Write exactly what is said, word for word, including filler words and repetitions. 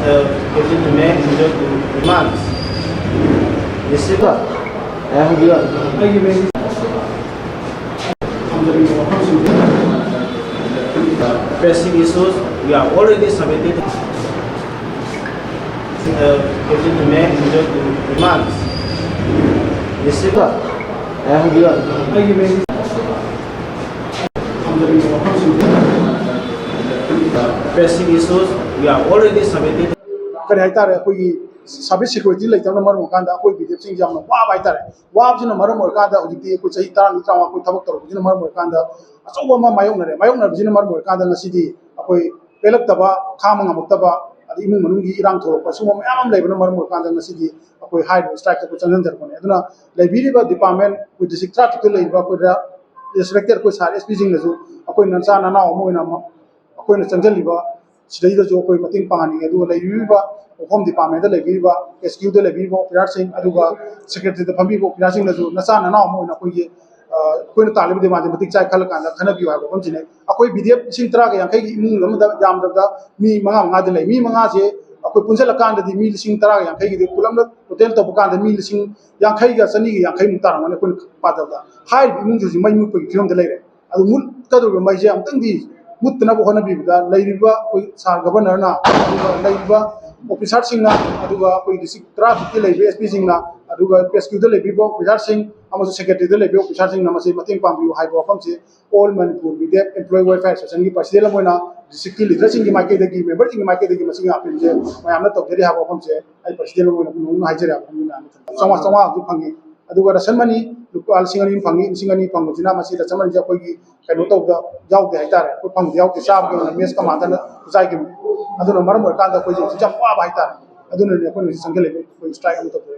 Fifteen May, hundred demands. Receiver, ꯑꯦ, ꯍꯪꯕꯤꯌꯨ꯫ ꯑꯩꯒꯤ ꯃꯤꯡ ꯊꯝꯖꯅꯤꯡꯕ ꯋꯥꯐꯝꯁꯤꯡ pressing issues, we are already submitted. Fifteen May, hundred demands. Receiver, ꯑꯦ, ꯍꯪꯕꯤꯌꯨ꯫ ꯑꯩꯒꯤ ꯃꯤꯡ ꯊꯝꯖꯅꯤꯡꯕ ꯋꯥꯐꯝꯁꯤꯡ pressing issues, we are already submitted. ꯀꯔꯤ ꯍꯥꯏꯇꯥꯔꯦ, ꯑꯩꯈꯣꯏꯒꯤ ꯁꯥꯔꯚꯤꯁ ꯁꯦꯀ꯭ꯌꯨꯔꯤꯇꯤ ꯂꯩꯇꯕꯅ ꯃꯔꯝ ꯑꯣꯏꯔꯀꯥꯟꯗ ꯑꯩꯈꯣꯏ ꯕꯤ ꯗꯤ ꯑꯦꯐꯁꯤꯡꯁꯦ ꯌꯥꯝꯅ ꯋꯥꯕ ꯍꯥꯏꯇꯥꯔꯦ꯫ ꯋꯥꯕꯁꯤꯅ ꯃꯔꯝ ꯑꯣꯏꯔꯀꯥꯟꯗ ꯍꯧꯖꯤꯛꯇꯤ ꯑꯩꯈꯣꯏ ꯆꯍꯤ ꯇꯔꯥꯃꯔꯤ ꯇꯔꯥꯃꯉꯥ ꯑꯩꯈꯣꯏ ꯊꯕꯛ ꯇꯧꯔꯛꯄꯁꯤꯅ ꯃꯔꯝ ꯑꯣꯏꯔꯀꯥꯟꯗ ꯑꯆꯧꯕ ꯑꯃ ꯃꯥꯌꯣꯛꯅꯔꯦ꯫ ꯃꯥꯌꯣꯛꯅꯕꯁꯤꯅ ꯃꯔꯝ ꯑꯣꯏꯔꯀꯥꯟꯗ ꯉꯁꯤꯗꯤ ꯑꯩꯈꯣꯏ ꯄꯦꯜꯂꯛꯇꯕ, ꯈꯥꯡꯕ ꯉꯝꯃꯛꯇꯕ, ꯑꯗꯩ ꯏꯃꯨꯡ ꯃꯅꯨꯡꯒꯤ ꯏꯔꯥꯡ ꯊꯣꯛꯂꯛꯄ, ꯁꯤꯒꯨꯝꯕ ꯃꯌꯥꯝ ꯑꯃ ꯂꯩꯕꯅ ꯃꯔꯝ ꯑꯣꯏꯔꯀꯥꯟꯗ ꯉꯁꯤꯗꯤ ꯑꯩꯈꯣꯏ ꯍꯥꯏꯔꯤꯕ ꯁ꯭ꯇ꯭ꯔꯥꯏꯛꯇ ꯑꯩꯈꯣꯏ ꯆꯪꯁꯤꯟꯖꯔꯛꯄꯅꯦ꯫ ꯑꯗꯨꯅ ꯂꯩꯕꯤꯔꯤꯕ ꯗꯤꯄꯥꯔꯠꯃꯦꯟ, ꯑꯩꯈꯣꯏ ꯗꯤꯁꯇ꯭ꯔꯤꯛ ꯇꯔꯥꯇꯔꯨꯛꯇ ꯂꯩꯔꯤꯕ ꯑꯩꯈꯣꯏꯗ ꯔꯦꯁꯄꯦꯛꯇꯦꯠ ꯑꯩꯈꯣꯏ ꯁꯥꯔ ꯑꯦꯁ ꯄꯤꯁꯤꯡꯅꯁꯨ ꯑꯩꯈꯣꯏ ꯅꯆꯥ ꯅꯅꯥꯎ ꯑꯃ ꯑꯣꯏꯅ ꯑꯃ ꯑꯩꯈꯣꯏꯅ ꯆꯪꯁꯤꯜꯂꯤꯕ ꯁꯤꯗꯩꯗꯁꯨ ꯑꯩꯈꯣꯏ ꯃꯇꯦꯡ ꯄꯥꯡꯍꯟꯅꯤꯡꯉꯤ꯫ ꯑꯗꯨꯒ ꯂꯩꯕꯤꯔꯤꯕ ꯍꯣꯝ ꯗꯤꯄꯥꯔꯠꯃꯦꯟꯗ ꯂꯩꯕꯤꯔꯤꯕ, ꯑꯦꯁ ꯀ꯭ꯌꯨꯗ ꯂꯩꯕꯤꯔꯤꯕ ꯑꯣꯐꯤꯁꯥꯔꯁꯤꯡ, ꯑꯗꯨꯒ ꯁꯦꯀ꯭ꯔꯦꯇꯔꯤꯗ ꯐꯝꯕꯤꯕ ꯑꯣꯐꯤꯁꯥꯔꯁꯤꯡꯅꯁꯨ ꯅꯆꯥ ꯅꯅꯥꯎ ꯑꯃ ꯑꯣꯏꯅ ꯑꯩꯈꯣꯏꯒꯤ, ꯑ, ꯑꯩꯈꯣꯏꯅ ꯇꯥꯜꯂꯤꯕ ꯗꯤꯃꯥꯟꯁꯦ ꯃꯇꯤꯛ ꯆꯥꯏ ꯈꯜꯂ ꯀꯥꯟꯗ ꯈꯟꯅꯕꯤꯌꯨ ꯍꯥꯏꯕ ꯋꯥꯐꯝꯁꯤꯅꯦ꯫ ꯑꯩꯈꯣꯏ ꯕꯤ ꯗꯤ ꯑꯦꯐ ꯂꯤꯁꯤꯡ ꯇꯔꯥꯒ ꯌꯥꯡꯈꯩꯒꯤ ꯏꯃꯨꯡ ꯑꯃꯗ ꯌꯥꯝꯗ꯭ꯔꯕꯗ ꯃꯤ ꯃꯉꯥ ꯃꯉꯥꯗꯤ ꯂꯩ꯫ ꯃꯤ ꯃꯉꯥꯁꯦ ꯑꯩꯈꯣꯏ ꯄꯨꯟꯁꯤꯜꯂꯀꯥꯟꯗꯗꯤ ꯃꯤ ꯂꯤꯁꯤꯡ ꯇꯔꯥꯒ ꯌꯥꯡꯈꯩꯒꯤꯗꯤ ꯄꯨꯂꯞꯅ ꯇꯣꯇꯦꯜ ꯇꯧꯕ ꯀꯥꯟꯗ ꯃꯤ ꯂꯤꯁꯤꯡ ꯌꯥꯡꯈꯩꯒ ꯆꯅꯤꯒ ꯌꯥꯡꯈꯩꯃꯨꯛ ꯇꯥꯔꯝꯒꯅꯤ ꯑꯩꯈꯣꯏꯅ ꯄꯥꯖꯕꯗ꯫ ꯍꯥꯏꯔꯤꯕ ꯏꯃꯨꯡꯁꯤꯡꯁꯤ ꯃꯩ ꯃꯨꯠꯄꯒꯤ ꯐꯤꯕꯝꯗ ꯂꯩꯔꯦ꯫ ꯑꯗꯨ ꯃꯨꯠꯀꯗꯧꯔꯤꯕ ꯃꯩꯁꯦ ꯑꯃꯨꯛꯇꯪꯗꯤ ꯃꯨꯠꯇꯅꯕ ꯍꯣꯠꯅꯕꯤꯕꯗ ꯂꯩꯔꯤꯕ ꯑꯩꯈꯣꯏ ꯁꯥꯔ ꯒꯚꯔꯅꯔꯅ, ꯑꯗꯨꯒ ꯂꯩꯔꯤꯕ ꯑꯣꯐꯤꯁꯥꯔꯁꯤꯡꯅ, ꯑꯗꯨꯒ ꯑꯩꯈꯣꯏ ꯗꯤꯁꯇ꯭ꯔꯤꯛ ꯇꯔꯥꯇꯔꯨꯛꯀꯤ ꯂꯩꯔꯤꯕ ꯑꯦꯁ ꯄꯤꯁꯤꯡꯅ, ꯑꯗꯨꯒ ꯑꯦꯁ ꯀ꯭ꯌꯨꯗ ꯂꯩꯕꯤꯕ ꯑꯣꯐꯤꯁꯥꯔꯁꯤꯡ ꯑꯃꯁꯨꯡ ꯁꯦꯀ꯭ꯔꯦꯇꯔꯤꯗ ꯂꯩꯕꯤꯕ ꯑꯣꯐꯤꯁꯥꯔꯁꯤꯡꯅ ꯃꯁꯤ ꯃꯇꯦꯡ ꯄꯥꯡꯕꯤꯌꯨ ꯍꯥꯏꯕ ꯋꯥꯐꯝꯁꯤ All Manipur B D F Employee Welfare Associationꯒꯤ ꯄ꯭ꯔꯁꯤꯗꯦꯟ ꯑꯃ ꯑꯣꯏꯅ ꯗꯤꯁꯇ꯭ꯔꯤꯛꯀꯤ ꯂꯤꯗꯔꯁꯤꯡꯒꯤ ꯃꯥꯏꯀꯩꯗꯒꯤ, ꯃꯦꯝꯕꯔꯁꯤꯡꯒꯤ ꯃꯥꯏꯀꯩꯗꯒꯤ ꯃꯁꯤꯒꯤ ꯑꯥꯄꯤꯜꯁꯦ ꯃꯌꯥꯝꯅ ꯇꯧꯖꯔꯤ ꯍꯥꯏꯕ ꯋꯥꯐꯝꯁꯦ ꯑꯩ ꯄ꯭ꯔꯁꯤꯗꯦꯟ ꯑꯃ ꯑꯣꯏꯅ ꯅꯧꯅ ꯍꯥꯏꯖꯔꯤ ꯍꯥꯏꯕ ꯋꯥꯐꯝꯁꯦ꯫ ꯆꯥꯝꯃꯉꯥ, ꯆꯥꯝꯃꯉꯥ ꯍꯧꯖꯤꯛ ꯐꯪꯉꯤ꯫ ꯑꯗꯨꯒ ꯔꯦꯁꯟ ꯃꯅꯤ ꯂꯨꯄꯥ ꯂꯤꯁꯤꯡ ꯑꯅꯤ ꯐꯪꯉꯤ꯫ ꯂꯤꯁꯤꯡ ꯑꯅꯤ ꯐꯪꯕꯁꯤꯅ ꯃꯁꯤ ꯔꯦꯁꯟ ꯃꯅꯤꯁꯦ ꯑꯩꯈꯣꯏꯒꯤ ꯀꯩꯅꯣ ꯇꯧꯕꯗ ꯌꯥꯎꯗꯦ ꯍꯥꯏꯇꯥꯔꯦ꯫ ꯑꯩꯈꯣꯏ ꯐꯪꯕꯗ ꯌꯥꯎꯗꯦ, ꯆꯥꯕꯒꯤ ꯑꯣꯏꯅ ꯃꯦꯁ ꯀꯃꯥꯟꯗꯅ ꯄꯨꯖꯥꯏꯈꯤꯕꯅꯤ꯫ ꯑꯗꯨꯅ ꯃꯔꯝ ꯑꯣꯏꯔꯀꯥꯟꯗ ꯑꯩꯈꯣꯏꯁꯦ ꯍꯧꯖꯤꯛ ꯌꯥꯝ ꯋꯥꯕ ꯍꯥꯏꯇꯥꯔꯦ꯫ ꯑꯗꯨꯅꯅꯦ ꯑꯩꯈꯣꯏꯅ ꯍꯧꯖꯤꯛ ꯆꯪꯁꯤꯜꯂꯛꯏ, ꯑꯩꯈꯣꯏ ꯁ꯭ꯇ꯭ꯔꯥꯏꯛ ꯑꯃ ꯇꯧꯖꯔꯤ꯫